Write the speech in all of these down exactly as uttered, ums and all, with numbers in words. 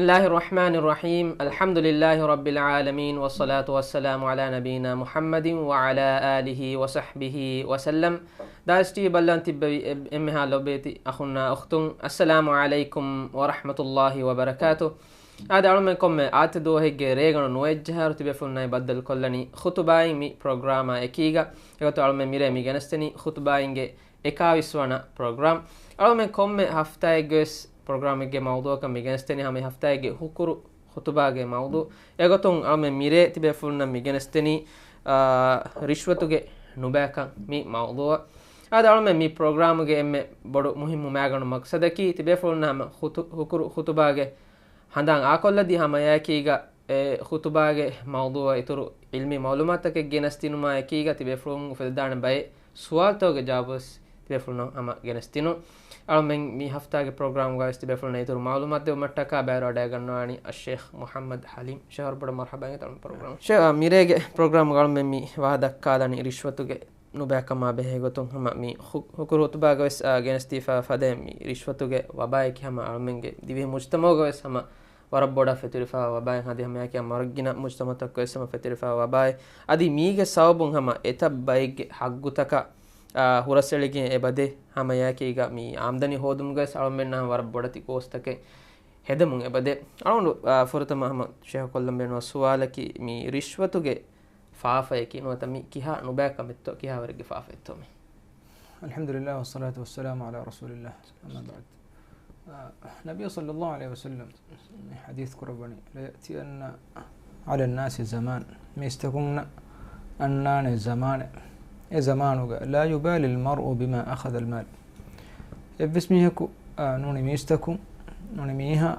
بسم الله الرحمن الرحيم. الحمد لله رب العالمين، والصلاة والسلام على نبينا محمد وعلى آله وصحبه وسلم. ދާއިސް ޓީވީ ބައްލަވަން ތިއްބެވި އެ-، އެންމެހާ ލޮބުވެތި އަޚުންނާ އުޚްތުން، އައްސަލާމު ޢަލައިކުމް ވަރަޙްމަތުﷲި ވަބަރަކާތު. އާދެ، އަޅުމެން ކޮންމެ އާދިއްޔާ ދުވަހެއްގެ ރޭގަނޑު ނުވައެއްޖަހާއިރު ތިބޭފުޅުންނާއި ބައްދަލުކޮށްލަނީ ޚުތުބާއިން މި ޕްރޮގްރާމާ އެކީގަ. އެގޮތުން އަޅުމެން މިރޭ މި ގެނެސްދެނީ ޚުތުބާއިންގެ އެކާވީސް ވަނަ ޕްރޮގްރާމް. އަޅުމެން ކޮންމެ ހަފްތާއެއްގަވެސް ޕްރޮގްރާމެއްގެ މައުޟޫޢަކަށް މި ގެނެސްދެނީ ހަމަ ހަފްތާއެއްގެ ހުކުރު ޚުތުބާގެ މައުޟޫޢު. އެގޮތުން އަޅުމެން މިރޭ ތިބޭފުޅުންނަށް މި ގެނެސްދެނީ، އާ، ރިޝްވަތުގެ ނުބައިކަން މި މައުޟޫޢަށް. އާދެ، އަޅުމެން މި ޕްރޮގްރާމުގެ އެންމެ ބޮޑު މުހިއްމު މައިގަނޑު މަޤްޞަދަކީ ތިބޭފުޅުންނަށް ހަމަ ޚުތު-، ހުކުރު ޚުތުބާގެ ހަނދާން އާކޮށްލަދީ ހަމައެއާއެކީގަ އެ ޚުތުބާގެ މައުޟޫޢަށް އިތުރު ޢިލްމީ މަޢުލޫމާތުތަކެއް ގެނެސްދިނުމާއެކީގަ ތިބޭފުޅުން އުފެދިދާނެ ބައެއް ސުވާލުތަކުގެ ޖަވާބުވެސް ތިބޭފުޅުންނަށް ހަމަ ގެނެސްދިނުން. އަޅުމެން މި ހަފްތާގެ ޕްރޮގްރާމްގަވެސް ތިބޭފުޅުންނަށް އިތުރު މަޢުލޫމާތު ދެއްވުމަށްޓަކާ ބައިވެރިވަޑައިގަންނަވާނީ އައްޝޭޚް މުޙައްމަދު ޙަލީމް. ޝޭޚް ވަރަށް ބޮޑަށް މަރްޙަބާ އިނގޭތޯ އަޅުމެން ޕްރޮގްރާމަށް. ޝޭޚް، އާ، މިރޭގެ ޕްރޮގްރާމްގަ އަޅުމެން މި ވާހަކަ ދައްކާލަނީ ރިޝްވަތުގެ ނުބައިކަމާ ބެހޭ ގޮތުން ހަމަ މި ޚު-، ހުކުރު ޚުތުބާގަވެސް، އާ، ގެނެސްދީފަ ފަދައިން މި ރިޝްވަތުގެ ވަބާއަކީ ހަމަ އަޅުމެންގެ ދިވެހި މުޖްތަމަޢުގަވެސް ހަމަ ވަރަށް ބޮޑަށް ފެތުރިފައިވާ ވަބާއެއް. އަދި ހަމައެއާއެކީ ވަރަށް ގިނަ މުޖްތަމަޢުތަކުގަވެސް ހަމަ ފެތުރިފައިވާ ވަބާއެއް. އަދި މީގެ ސަބަބުން ހަމަ އެތައް ބައެއްގެ ޙައްޤުތަކަށް، އާ، ހުރަސްއެޅިގެން އެބަދޭ. ހަމައެއާއެކީގަ މި އާމްދަނީ ހޯދުމުގަވެސް އަޅުމެންނަށް ވަރަށް ބޮޑެތި ކޯސްތަކެއް ހެދެމުން އެބަދޭ. އަޅުގަނޑު، އާ، ފުރަތަމަ ހަމަ ޝޭޚް ކޮށްލަން ބޭނުންވާ ސުވާލަކީ މި ރިޝްވަތުގެ ފާފައަކީ ނުވަތަ މި ކިހާ ނުބައިކަމެއްތޯ، ކިހާވަރެއްގެ ފާފައެއްތޯ މި؟ الحمد لله والصلاة والسلام على رسول الله. أما بعد. އާ، ނަބީ ޞައްލައްލާހު ޢަލައިހި ވަސައްލަމް މި ޙަދީޘް ކުރައްވަނީ، ليأتين على الناس زمان، މީސްތަކުންނަށް އަންނާނެ ޒަމާނެއް. އެ ޒަމާނުގަ لا يبالي المرء بما أخذ المال. އެއްވެސް މީހަކު، އާ، ނޫނީ މީސްތަކުން، ނޫނީ މީހާ،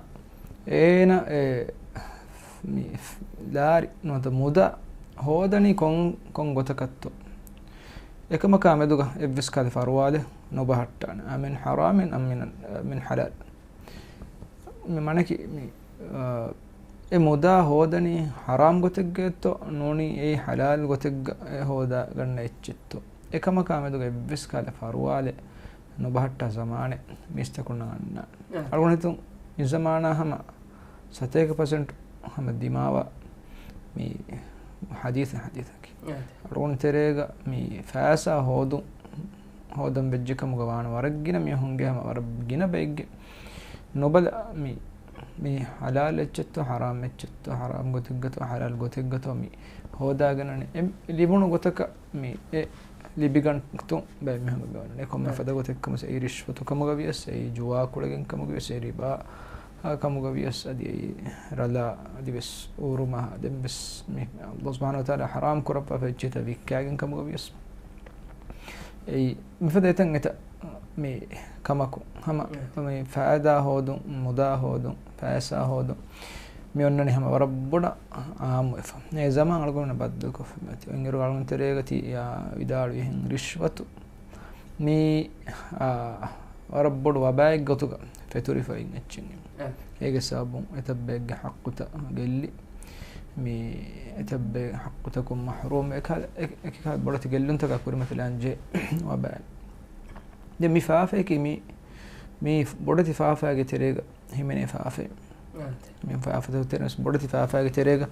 އޭނަ އެ މި ލާރި ނުވަތަ މުދާ ހޯދަނީ ކޮން، ކޮން ގޮތަކަށްތޯ؟ އެކަމަކާ މެދުގަ އެއްވެސް ކަލެ ފަރުވާލެއް ނުބަހައްޓާނެ. أمن حرام أم من، من حلال. މި މަނަކީ މި، އާ، އެ މުދާ ހޯދަނީ ޙަރާމް ގޮތެއްގައެއްތޯ، ނޫނީ އެއީ ޙަލާލް ގޮތެއްގަ އެ ހޯދާގަންނަ އެއްޗެއްތޯ؟ އެކަމަކާ މެދުގަ އެއްވެސް ކަލެ ފަރުވާލެއް ނުބަހައްޓާ ޒަމާނެއް މީސްތަކުންނަށް އަންނާނެ. އަ. އަޅުގަނޑު ހިތުން މި ޒަމާނާ ހަމަ ސަތޭކަ ޕަސެންޓް ހަމަ ދިމާވާ މި ޙަދީޘެއް ޙަދީޘަކީ. އަ. އަޅުގަނޑު ތެރޭގަ މި ފައިސާ ހޯދުން، ހޯދަން ވެއްޖެ ކަމުގަ ވާނެ ވަރަށް ގިނަ މީހުންގެ ހަމަ ވަރަށް ގިނަ ބައެއްގެ ނުބަލާ މި، މި ޙަލާލް އެއްޗެއްތޯ، ޙަރާމް އެއްޗެއްތޯ، ޙަރާމް ގޮތެއްގަތޯ، ޙަލާލް ގޮތެއްގަތޯ މި ހޯދާގަންނަނީ. އެ ލިބުނު ގޮތަކަށް މި އެ ލިބިގަންތުން ބައެއް މީހުންގެ ބޭނުން. އެ ކޮންމެ އަ. ފަދަ ގޮތެއްކަމަސް އެއީ ރިޝްވަތު ކަމުގަ ވިޔަސް، އެއީ ޖުވާ ކުޅެގެން ކަމުގަ ވިޔަސް، އެއީ ރިބާ ކަމުގަ ވިޔަސް، އަދި އެއީ ރަލާ އަދިވެސް އޫރުމާ ދެންވެސް މި އައްލާހު ސުބްޙާނަހޫ ވަތަޢާލާ ޙަރާމް ކުރައްވާފަ އެއްޗެއްތައް ވިއްކާގެން ކަމުގަ ވިޔަސް، އެއީ މިފަދަ އެތަން އެތައް މި ކަމަކު ހަމަ އެ. މި ފައިދާ ހޯދުން، މުދާ ހޯދުން، ފައިސާ ހޯދުން މި އޮންނަނީ ހަމަ ވަރަށް ބޮޑަށް އާއްމުވެފަ. އެ ޒަމާން އަޅުގަނޑު ބައްދަލުކޮށްފަ މިއޮތީ. އިނގިރު އަޅުގަނޑު ތެރޭގަ ތި، އާ، ވިދާޅުވިހެން ރިޝްވަތު މީ، އާ، ވަރަށް ބޮޑު ވަބާއެއް ގޮތުގަ ފެތުރިފައި އިން އެއްޗެއް. އެ. އޭގެ ސަބަބުން އެތައް ބައެއްގެ ޙައްޤުތައް ގެއްލި، މި އެތައް ބައެއް ޙައްޤުތަކުން މަޙްރޫމް، އެކަހަލަ، އެ-، އެކި ކަހަލަ ބޮޑެތި ގެއްލުންތަކާ ކުރިމަތިލާން ޖެހޭ ވަބާއެއް. ދެން މި ފާފައަކީ މި، މި ބޮޑެތި ފާފައިގެ ތެރޭގަ ހިމެނޭ ފާފައެއް. އާނތެ. މި ފާފަތަކު ތެރޭ ބޮޑެތި ފާފައިގެ ތެރޭގަ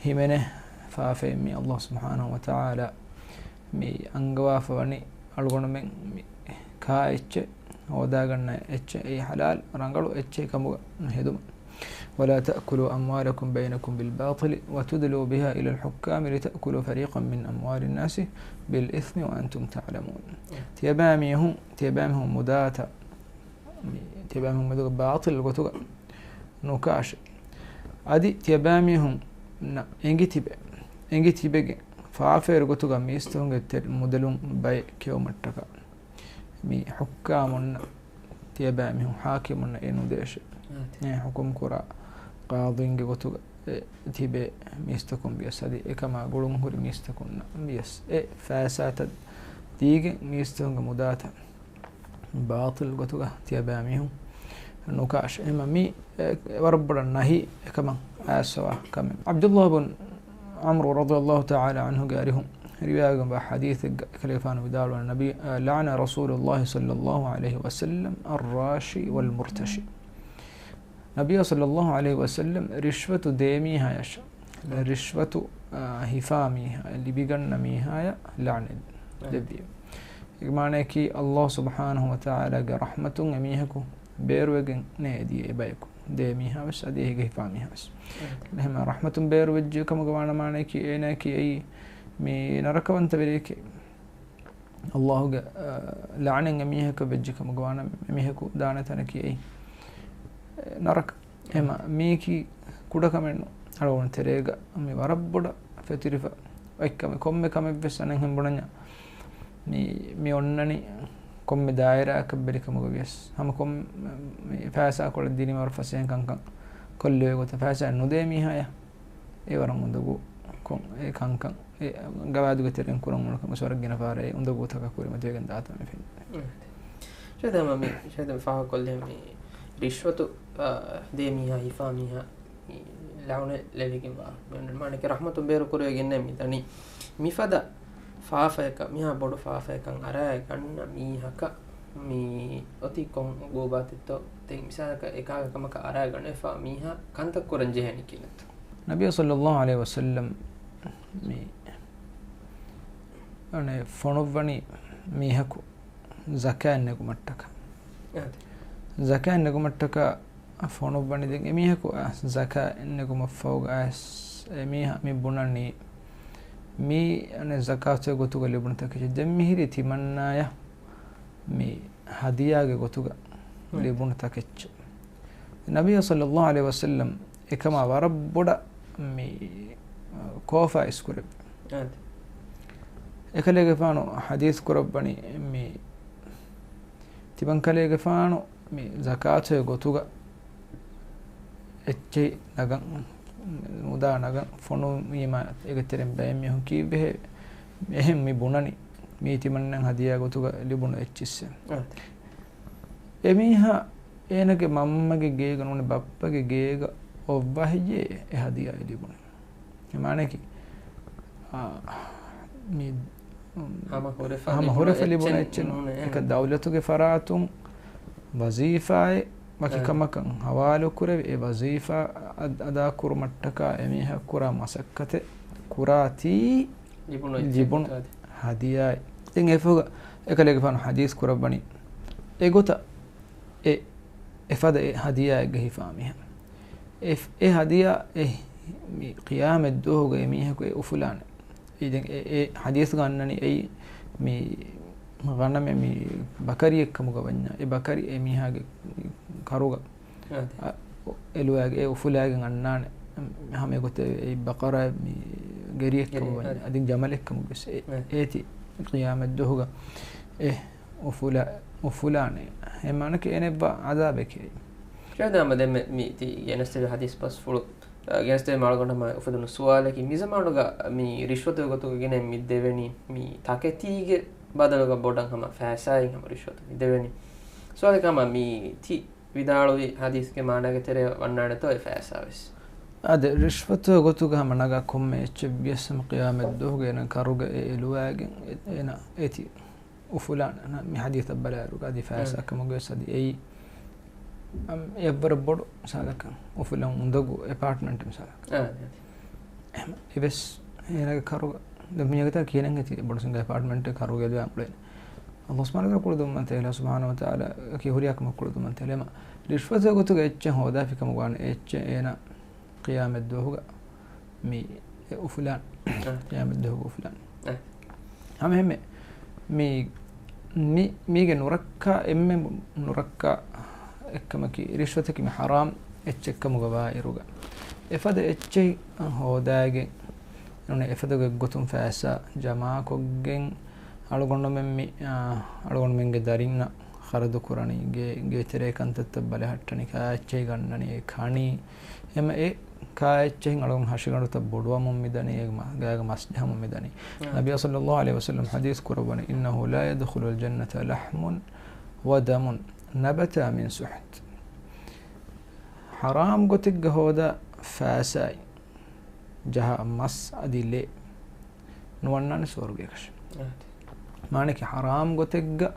ހިމެނޭ ފާފައެއް މި އައްލާހު ސުބްޙާނަހޫ ވަތަޢާލާ މި އަންގަވާފަ ވަނީ އަޅުގަނޑުމެން މި ކާ އެއްޗެއް ހޯދާގަންނަ އެއްޗެއް އެއީ ޙަލާލް ރަނގަޅު އެއްޗެއް ކަމުގަ ހެދުމަށް. ولا تأكلوا أموالكم بينكم بالباطل وتدلوا بها إلى الحكام لتأكلوا فريقا من أموال الناس بالإثم وأنتم تعلمون. ތިޔަބައިމީހުން، ތިޔަބައިމީހުން މުދާތައް މި ތިޔަބައިމީހުން މެދުގަ ބާޠިލް ގޮތުގަ ނުކާށެ. އަދި ތިޔަބައިމީހުންނަށް އެނގި ތިބެ، އެނގި ތިބެގެން ފާފައިރު ގޮތުގަ މީސްތަކުންގެ ތެ-، މުދަލުން ބައެއް ކެއުމަށްޓަކާ މި ޙުއްކާމުންނަށް، ތިޔަބައިމީހުން ޙާކިމުންނަށް އެ ނުދޭށެ. އާނތެ. އެ ޙުކުމް ކުރާ ޤާޟީންގެ ގޮތުގަ އެ ތިބޭ މީސްތަކުން ވިޔަސް އަދި އެކަމާ ގުޅުންހުރި މީސްތަކުންނަށް ވިޔަސް އެ ފައިސާތައް ދީގެން މީސްތަކުންގެ މުދާތައް ބާޠިލް ގޮތުގަ ތިޔަބައިމީހުން ނުކާށެ. އެހެންމަ މީ، އެ، ވަރަށް ބޮޑަށް ނަހީ އެކަމަށް އައިސްފަވާ ކަމެއް. ޢަބްދުﷲ ބިން ޢަމްރު ރަޟިޔަﷲ ތަޢާލާ ޢަންހުގެ އަރިހުން ރިވާވެގެންވާ ޙަދީޘެއްގަ އެކަލޭގެފާނު ވިދާޅުވާ، ނަބީ، އަ، لعن رسول الله صلى الله عليه وسلم الراشي والمرتشي. ނަބިއްޔާ ޞައްލައްލާހު ޢަލައިހި ވަސައްލަމް ރިޝްވަތު ދޭ މީހާޔަށް، ރިޝްވަތު، އާ، ހިފާ މީހާ، ލިބިގަންނަ މީހާޔަށް ލަޢުނަތް ދެއްވި. އޭގެ މާނަޔަކީ، ﷲ ސުބްޙާނަހު ވަތަޢާލާގެ ރަޙްމަތުން އެމީހަކު ބޭރުވެގެން ނޭދީ އެބަޔަކު. ދޭ މީހާވެސް އަދި އޭގެ ހިފާ މީހާވެސް. އެހެން ރަޙްމަތުން ބޭރުވެއްޖެ ކަމުގަ ވާނަ މާނަޔަކީ، އޭނަޔަކީ އެއީ މި ނަރަކަވަންތަވެރިޔެކޭ. ﷲގެ، އަ، ލަޢުނަތް އެމީހަކަށް ވެއްޖެ ކަމުގަ ވާނަ އެމީހަކު ދާނެ ތަނަކީ އެއީ، އެ، ނަރަކަ. އެމަ، މީކީ ކުޑަކަމެއް ނޫން. އަޅުގަނޑު ތެރޭގަ މި ވަރަށް ބޮޑަށް ފެތުރިފަ އޮތްކަމެއް. ކޮންމެ ކަމެއްވެސް އަނެއްހެން ބުނަންޏާ މި، މި އޮންނަނީ ކޮންމެ ދާއިރާއަކަށް ބެލި ކަމުގަ ވިޔަސް، ހަމަ ކޮން، މި ފައިސާ ކޮޅެއް ދިނީމަ ވަރަށް ފަސޭހަ ކަންކަން ކޮށްލެވޭ ގޮތަށް ފައިސާ ނުދޭ މީހާޔަށް އެ ވަރަށް އުނދަގޫ ކޮން އެ ކަންކަން އެ ގަވާއިދުގެ ތެރެއިން ކުރަން އުޅުނު ކަމަށް ވަރަށް ގިނަ ފަހަރަށް އެ އުނދަގޫތަކަށް ކުރިމަތިވެގެން ދާތާ މި ފެންނަނީ. ޝައިދާ މަ މި، ޝައިދާ މި ފާހަގަކޮށްލި މި ރިޝްވަތު، އާ، ދޭ މީހާ ހިފާ މީހާ މި ލަޢުނަތް ލެވިގެންވާ. މާނައަކީ ރަޙްމަތުން ބޭރު ކުރެވިގެންނޭ މި ދަނީ. މިފަދަ ފާފަޔަކަށް، މިހާ ބޮޑު ފާފަޔަކަށް އަރާ ގަންނަ މީހަކަށް މި އޮތީ ކޮން ޢުޤޫބާތެއްތޯ؟ ދެން މިސާލަކަށް އެކާގެ ކަމަކަށް އަރާ ގަނެފާ މީހާ ކަންތައް ކުރަން ޖެހޭނީ ކިހިނެއްތޯ؟ ނަބިއްޔާ ޞައްލައްލާހު ޢަލައިހި ވަސައްލަމް މި އަނެއް ފޮނުއްވަނީ މީހަކު ޒަކާތް ނެގުމަށްޓަކާ. އާދެ. ޒަކާތް ނެގުމަށްޓަކާ ފޮނުއްވަނީ ދެން އެމީހަކު ޒަކާތް ނެގުމަށްފަހުގަ އައިސް އެމީހާ މި ބުނަނީ މީ އަނެއް ޒަކާތުގެ ގޮތުގަ ލިބުނު ތަކެއްޗެއް. ދެން މިހިރީ ތިމަންނާޔަށް މި ހަދިޔާގެ ގޮތުގަ އާދެ. ލިބުނު ތަކެއްޗެއް. ނަބިއްޔާ ޞައްލައްލާހު ޢަލައިހި ވަސައްލަމް އެކަމާ ވަރަށް ބޮޑަށް މި، އަ، ކޯފާ އިސްކުރެއްވި. އާދެ. އެކަލޭގެފާނު ޙަދީޘް ކުރައްވަނީ މި ތިމަންކަލޭގެފާނު މި ޒަކާތުގެ ގޮތުގަ އެއްޗެހި ނަގަން، މުދާ ނަގަން ފޮނުވީމާ އޭގެ ތެރެއިން ބައެއް މީހުން ކީއްވެހޭ؟ އެހެން މި ބުނަނީ މީ ތިމަންނަން ހަދިޔާ ގޮތުގަ ލިބުނު އެއްޗިއްސެއް. އާދެ. އެމީހާ އޭނަގެ މަންމަގެ ގޭގަ ނޫނީ ބައްޕަގެ ގޭގަ އޮއްވާ ހެއްޔޭ އެ ހަދިޔާ ލިބުނީ؟ އެ މާނައަކީ، އާ، މި، ހަމަ ހުރެފަ ހަމަ ލިބުނު ހުރެފަ ލިބުނު އެއްޗެއް އެއްޗެއް ނޫން. ނޫނޭ. އެކަ ދައުލަތުގެ ފަރާތުން ވަޒީފާއެއް ވަކި އާ. ކަމަކަށް ހަވާލުކުރެވި އެ ވަޒީފާ އަދް-، އަދާކުރުމަށްޓަކާ އެމީހަކު ކުރާ މަސައްކަތެއް ކުރާތީ ލިބުނު އެއްޗެއް ލިބުނު އާދެ. ހަދިޔާއެއް. ދެން އެފަހުގަ އެކަލޭގެފާނު ޙަދީޘް ކުރައްވަނީ އެގޮތަށް އެ، އެފަދަ އެ ހަދިޔާއެއްގަ ހިފާ މީހާ. އެ، އެ ހަދިޔާ އެ، މި ޤިޔާމަތް ދުވަހުގަ އެ މީހަކު އެ އުފުލާނެ. އެ ދެން އެ، އެ ޙަދީޘްގަ އަންނަނީ އެއީ މި ޣަނަމެއް މި ބަކަރިއެއް ކަމުގަ ވަންޏާ، އެ ބަކަރި އެ މީހާގެ ކަރުގަ އާދެ. އަ، އެ ލުވާގެ އެ އުފުލާގެން އަންނާނެ. ހަމަ އެގޮތަށް އެ ބަކަރާ މި ގެރިއެއް ކަމުގަ ވަންޏާ، އަދި ޖަމަލެއް ކަމުގަ ވެސް އެ، އާދެ. އޭތި ޤިޔާމަތް ދުވަހުގަ އެ އުފުލާ-، އުފުލާނެ. އެ މާނައަކީ އޭނައަށްވާ ޢަޛާބެކޭ. ޝައިދާ މަ ދެންމެ މި ތި ގެނެސްދެވި ޙަދީޘް ބަސްފުޅު، އަ، ގެނެސްދެވީމަ އަޅުގަނޑަށް އުފެދުނު ސުވާލަކީ، މި ޒަމާނުގަ މި ރިޝްވަތުގެ ގޮތުގަ ގިނައިން މި ދެވެނީ، މި ތަކެތީގެ ބަދަލުގަ ބޮޑަށް ހަމަ ފައިސާއިން ހަމަ ރިޝްވަތު މި ދެވެނީ. ސުވާލަކީ ހަމަ މި ތި ވިދާޅުވި ޙަދީޘްގެ މާނާގެ ތެރޭ ވަންނާނެތޯ އެ ފައިސާވެސް؟ އާދެ، ރިޝްވަތުގެ ގޮތުގަ ހަމަ ނަގާ ކޮންމެ އެއްޗެއް ވިޔަސް ހަމަ ޤިޔާމަތް ދުވަހުގަ އޭނަ ކަރުގަ އެ އެ ލުވާގެން އެ-، އޭނަ އޭތި އުފުލާނެ. މި ޙަދީޘަށް ބަލާއިރުގަ އަދި ފައިސާ އާ. ކަމުގަވެސް އަދި އެއީ، އަމް، އެއްވަރަށް ބޮޑު މިސާލަކަށް އުފުލަން އުނދަގޫ އެޕާޓްމަންޓް މިސާލަކަށް. އާ، އާ. އެހެން އެވެސް އޭނަގެ ކަރުގަ ދެން މީހަކަށް ކިހިނެއް އެތި ބޮޑު ސިނގާ އެޕާޓްމަންޓެއް ކަރުގަ ލުވާ އުޅެނީ. ﷲ ސުބްޙާނަހޫ ވަތަޢާލާ ކުޅެދުންވަންތަ އެހެން، ސުބްޙާނަހޫ ވަތަޢާލާ ކީ ހުރިހާ ކަމަށް ކުޅެދުންވަންތަ އެހެން. ރިޝްވަތުގެ ގޮތުގަ އެއްޗެއް ހޯދާފި ކަމަށް ވާނެ އެއްޗެއް އޭނަ ޤިޔާމަތް ދުވަހުގަ މި އެ އުފުލާން. އަ. ޤިޔާމަތް ދުވަހުގަ އުފުލާން. އަ. ހަމަ އެހެންމެ މި، މި، މީގެ ނުރައްކާ، އެންމެ ނުރައްކާ އެއްކަމަކީ، ރިޝްވަތަކީ މި ޙަރާމް އެއްޗެއްކަމުގަ ވާއިރުގަ، އެފަދަ އެއްޗެއް ހޯދާގެން، ނޫނީ އެފަދަ ގޮތްގޮތުން ފައިސާ ޖަމާކޮށްގެން، އަޅުގަނޑުމެން މި، އާ، އަޅުގަނޑުމެންގެ ދަރިންނަށް ޚަރަދު ކުރަނީ، ގޭ، ގޭތެރޭ ކަންތައްތައް ބަލަހައްޓަނީ، ކާއެއްޗެހި ގަންނަނީ، އެ ކަނީ، އެމަ އެ ކާއެއްޗެހިން އަޅުގަނޑު ހަށިގަނޑުތައް ބޮޑުވަމުން މިދަނީ، އޭގެ މަ-، ގާގަ މަސް ޖަހަމުން މިދަނީ. އާ. ނަބިއްޔާ ޞައްލައްލާހު ޢަލައިހި ވަސައްލަމް ޙަދީޘް ކުރައްވަނީ، إنه لا يدخل الجنة لحم ودم نبتا من سحت. ޙަރާމް ގޮތެއްގަ ހޯދާ ފައިސާއިން ޖަހާ މަސް އަދި ލޭ ނުވަންނާނެ ސުވަރުގޭގަށް. އާ. މާނައަކީ ޙަރާމް ގޮތެއްގަ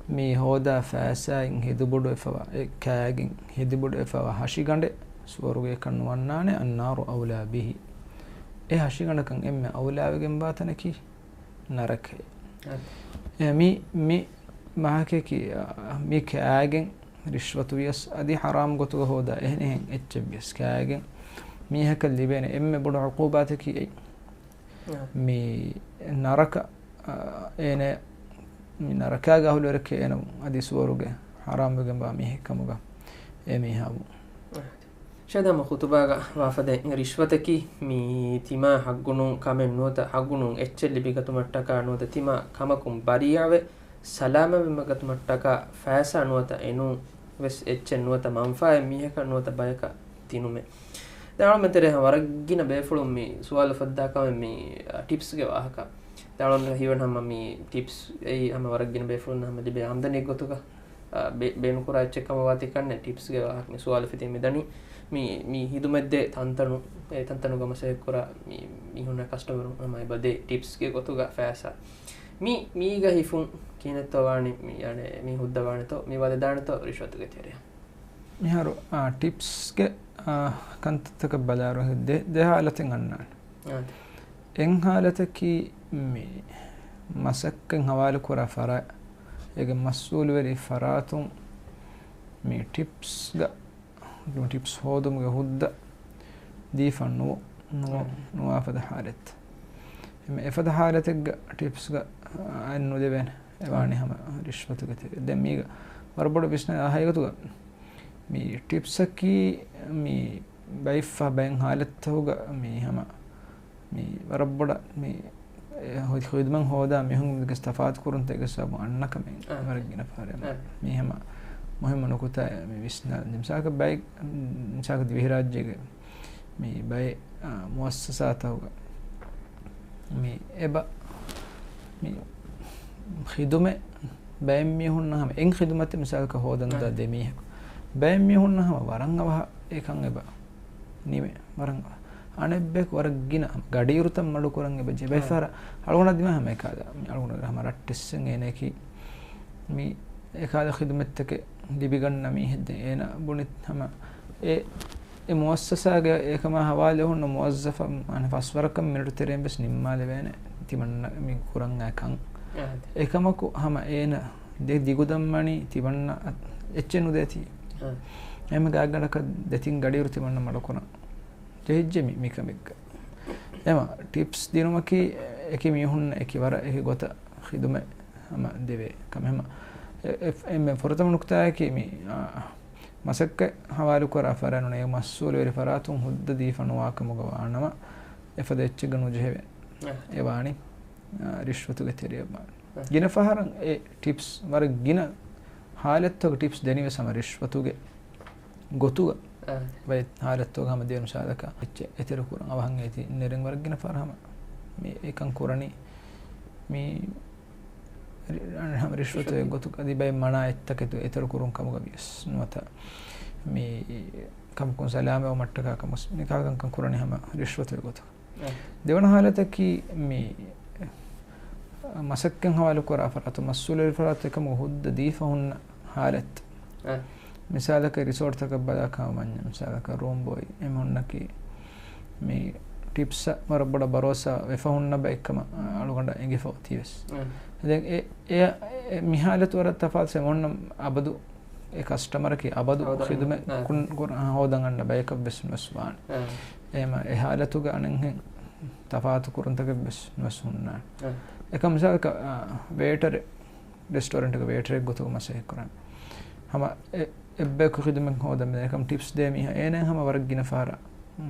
މި ހޯދާ ފައިސާއިން ހެދިބޮޑުވެފަވާ، އެ ކާގެން ހެދިބޮޑުވެފަވާ ހަށިގަނޑެއް ސުވަރުގެއަކަށް ނުވަންނާނެ، النار أولى به. އެ ހަށިގަނޑަކަށް އެންމެ އައުލާވެގެންވާ ތަނަކީ ނަރަކައެއް. އެ މި، މި މާކެކި، އާ، މި ކާގެން ރިޝްވަތު ވިޔަސް އަދި ޙަރާމް ގޮތުގަ ހޯދާ އެހެނިހެން އެއްޗެއް ވިޔަސް ކާގެން މީހަކަށް ލިބޭނެ އެންމެ ބޮޑު ޢުޤޫބާތަކީ އެއް. މި ނަރަކަ، އާ، އޭނަ މި ނަރަކާގެ އަހުލުވެރިކެ އޭނަ އަދި ސުވަރުގެ ޙަރާމްވެގެންވާ މީހެއް ކަމުގަ އެ މީހާ ވުން. ޝައިދާ ހަމަ ޚުތުބާގަ ވާފަދައިން ރިޝްވަތަކީ މި ތިމާ ޙައްޤުނޫން ކަމެއް ނުވަތަ ޙައްޤުނޫން އެއްޗެއް ލިބިގަތުމަށްޓަކާ ނުވަތަ ތިމާ ކަމަކުން ބަރީއަވެ ސަލާމަތްވެމަގަތުމަށްޓަކާ ފައިސާ ނުވަތަ އެނޫން ވެސް އެއްޗެއް ނުވަތަ މަންފާއެއް މީހަކަށް ނުވަތަ ބަޔަކަށް ދިނުމެއް. ދެ އަޅުމެން ތެރޭ ހަމަ ވަރަށް ގިނަ ބޭފުޅުން މި ސުވާލު ފައްދާ ކަމެއް މި، އަ، ޓިޕްސްގެ ވާހަކަ. ދެ އަޅުން ހީވަން ހަމަ މި ޓިޕްސް އެއީ ހަމަ ވަރަށް ގިނަ ބޭފުޅުން ހަމަ ލިބޭ އާމްދަނީ ގޮތުގަ، އަ، ބޭ-، ބޭނުންކުރާ އެއްޗެއް ކަމަށް ވާތީ ކަންނެ ޓިޕްސްގެ ވާހަކަ މި ސުވާލު ފެތި މި ދަނީ މި، މި ހިދުމަތްދޭ ތަންތަނު، އެ ތަންތަނުގަ މަސައްކަތްކުރާ މި މީހުންނަށް ކަސްޓަމަރުން ހަމަ އެބަދޭ ޓިޕްސްގެ ގޮތުގަ ފައިސާ. މި، މީގަ ހިފުން ކިހިނެއްތޯ ވާނީ މި، އަނެ، މި ހުއްދަ ވާނެތޯ، މި ވަދެދާނެތޯ ރިޝްވަތުގެ ތެރެއަށް؟ މިހާރު، އާ، ޓިޕްސްގެ، އާ، ކަންތައްތަކަށް ބަލާއިރު ދެ، ދެ ހާލަތެއް އަންނާނެ. އާ. އެއް ހާލަތަކީ މި މަސައްކަތް ހަވާލުކުރާ ފަރާތް، އޭގެ މަސްއޫލުވެރި ފަރާތުން މި ޓިޕްސްގަ، ޓިޕްސް ހޯދުމުގެ ހުއްދަ ދީފަ ނު، ނު، އާ. ނުވާފަދަ ހާލަތް. އެމެ އެފަދަ ހާލަތެއްގަ ޓިޕްސްގަ، އާ، އައިން ނުދެވޭނެ. އެވާނީ ހަމަ ރިޝްވަތުގެ ތެރެ. ދެން މީގަ ވަރަށް ބޮޑު ވިސްނާ ހަގީގަތުގަ މި ޓިޕްސަކީ މި ބައިފަ ބައެއް ހާލަތްތަކުގަ މި ހަމަ މި ވަރަށް ބޮޑަށް މި އެ ހު-، ހިދުމަތް ހޯދާ މީހުންގެ ތަފާތު ކުރުންތަކެއް ސަބަބުން އަންނަ ކަމެއް އާ. ވަރަށް ގިނަ ފަހަރެއް. އާ. މީ ހަމަ މުހިއްމު ނުކުތާ މި ވިސްނާ މިސާލަކަށް ބައެއް، މިސާލަކަށް ދިވެހިރާއްޖޭގެ މި ބައެއް، އާ، މުއައްސަސާތަކުގަ މި އެބަ މި ޚިދުމަތް ބައެއް މީހުންނަށް ހަމަ އެއް ޚިދުމަތެއް މިސާލަކަށް ހޯދަން ދާ އާ. ދެ މީހަކު. ބައެއް މީހުންނަށް ހަމަ ވަރަށް އަވަހަށް އެކަން އެބަ ނިމޭ. ވަރަށް އަވަހަށް. އަނެއްބަޔަކު ވަރަށް ގިނަ ގަޑިއިރުތައް މަޑުކުރަން އެބަ ޖެހޭ. އާ. ބައެއް ފަހަރަށް އަޅުގަނޑަށް ދިމާ ހަމަ އެކާލަ. މި އަޅުގަނޑު ހަމަ ރައްޓެއްސެއް އޭނައަކީ މި އެކާލަ ޚިދުމަތްތަކެއް ލިބިގަންނަ މީހެއް ދެން އޭނަ ބުނި ހަމަ އެ، އެ މުއައްސަސާގެ އެކަމާ ހަވާލު ހުންނަ މުވައްޒަފަށް އަނެއް ފަސް ވަރަކަށް މިނެޓު ތެރެއިން ވެސް ނިންމާލެވޭނެ ތިމަންނަ މި ކުރަން އައި ކަން. އާ. އެކަމަކު ހަމަ އޭނަ ދެ ދިގުދަން ވަނީ ތިމަންނަ އަށް އެއްޗެއް ނުދޭތީ. އާ. އެހެން ގާތްގަނޑަކަށް ދެތިން ގަޑިއިރު ތިމަންނަ މަޑުކުރަން ޖެހިއްޖެ މި، މިކަމެއްގަ. އެމަ ޓިޕްސް ދިނުމަކީ އެކި މީހުން އެކި ވަރަށް އެކި ގޮތަށް ޚިދުމަތް ހަމަ ދެވޭ ކަމެއް. ހަމަ އެ، އެ، އެންމެ ފުރަތަމަ ނުކުތާއަކީ މި، އާ، މަސައްކަތް ހަވާލުކުރާ ފަރާތް ނޫން އެ މަސްއޫލުވެރި ފަރާތުން ހުއްދަ ދީފަ ނުވާ ކަމުގަ ވާނަމަ އެފަދަ އެއްޗެއްގަ ނުޖެހެވޭ. އާ. އެ ވާނީ، އާ، ރިޝްވަތުގެ ތެރެއަށް ވާނެ. އާ. ގިނަ ފަހަރަށް އެ ޓިޕްސް ވަރަށް ގިނަ ހާލަތްތަކުގަ ޓިޕްސް ދެނީވެސް ހަމަ ރިޝްވަތުގެ ގޮތުގަ އާ. ބައެއް ހާލަތްތަކުގަ ހަމަ ދިވެހި މިސާލަކަށް އެއްޗެއް އެތެރެ ކުރަން އަވަހަށް އޭތި ނެރެން ވަރަށް ގިނަ ފަހަރަށް ހަމަ މި އެކަން ކުރަނީ މި ރި-، ހަމަ ރިޝްވަތުގެ ގޮތުގަ އަދި ބައެއް މަނާ އެއްޗެއްތަކެއް އެތެރެ ކުރުން ކަމުގަ ވިޔަސް ނުވަތަ މި ކަމަކުން ސަލާމަތްވުމަށްޓަކާ ކަމަސް މި ކާކަންކަން ކުރަނީ ހަމަ ރިޝްވަތުގެ ގޮތުގަ. އެ. ދެވަނަ ހާލަތަކީ މި މަސައްކަތް ހަވާލުކުރާ ފަރާތު، މަސްއޫލުވެރި ފަރާތު އެކަމުގަ ހުއްދަ ދީފަ ހުންނަ ހާލަތު. އެ. މިސާލަކަށް ރިސޯޓްތަކަށް ބަލާ ކަމަށް ވަންޏާ، މިސާލަކަށް ރޫމް ބޯއި އެމީހުންނަކީ މި ޓިޕްސްއަށް ވަރަށް ބޮޑަށް ބަރޯސާ ވެފަ ހުންނަ ބައެއްކަމަށް އަޅުގަނޑަށް އެނގިފަ އޮތީވެސް. އެ. ދެން އެ، އެ، އެ، މި ހާލަތު ވަރަށް ތަފާތު އެމީހުންނަށް އަބަދު އެ ކަސްޓަމަރަކީ އަބަދު ހޯދަން ޚިދުމަތް އަންނަ، އާ. ކުން-، ކުރ-، ހޯދަން އަންނަ ބަޔަކަށް ވެސް ނުވެސް ވާނެ. އާ. އެހެމަ އެ ހާލަތުގަ އަނެއްހެން ތަފާތު ކުރުންތަކެއް ވެސް ނުވެސް ހުންނާނެ. އާ. އެކަމް މިސާލަކަށް، އާ، ވޭޓަރެއް، ރެސްޓޯރެންޓްގެ ވޭޓަރެއް ގޮތުގަ މަސައްކަތް ކުރަން. ހަމަ އެ-، އެއްބަޔަކު ޚިދުމަތް ހޯދަން މިދަނީ. އެކަމް ޓިޕްސް ދޭ މީހާ އޭނަ ހަމަ ވަރަށް ގިނަ ފަހަރަށް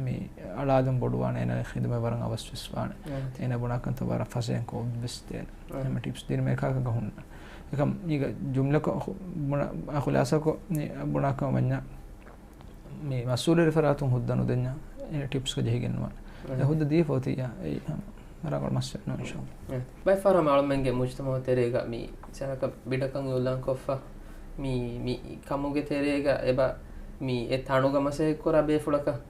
މި އަޅާލުން ބޮޑުވާނެ، އޭނާގެ ޚިދުމަތް ވަރަށް އަވަސްވެސް ވާނެ. އާ. އޭނަ ބުނާކަންތައް ވަރަށް ފަސޭހަކޮށް އޮތްވެސް ދޭނެ. އާ. އެހެމަ ޓިޕްސް ދިނުމަށް އެކާކަކަށް ހުންނަ. އެކަމް މީގަ ޖުމްލަކޮށް ޚު-، ބުނާ-، އާ، ޚުލާސާކޮށް މި ބުނާކަމަށް ވަންޏާ، މި މަސްއޫލުވެރި ފަރާތުން ހުއްދަ ނުދެންޏާ، އެ ޓިޕްސްގަ ޖެހިގެން ނުވާނެ. އެ ހުއްދަ ދީފަ އޮތިއްޔާ، އެއީ ހަމަ ރަނގަޅު މައްސަލަ ނޫން އިންޝާﷲ. އެ. ބައެއް ފަހަރަށް ހަމަ އަޅުމެންގެ މުޖްތަމަޢު ތެރޭގަ މި ސަރަކަށް ބިޑަކަށް އިޢުލާން ކޮށްފަ، މި، މި ކަމުގެ ތެރޭގަ އެބަ މި އެ ތަނުގަ މަސައްކަތް ކުރާ ބޭފުޅަކަށް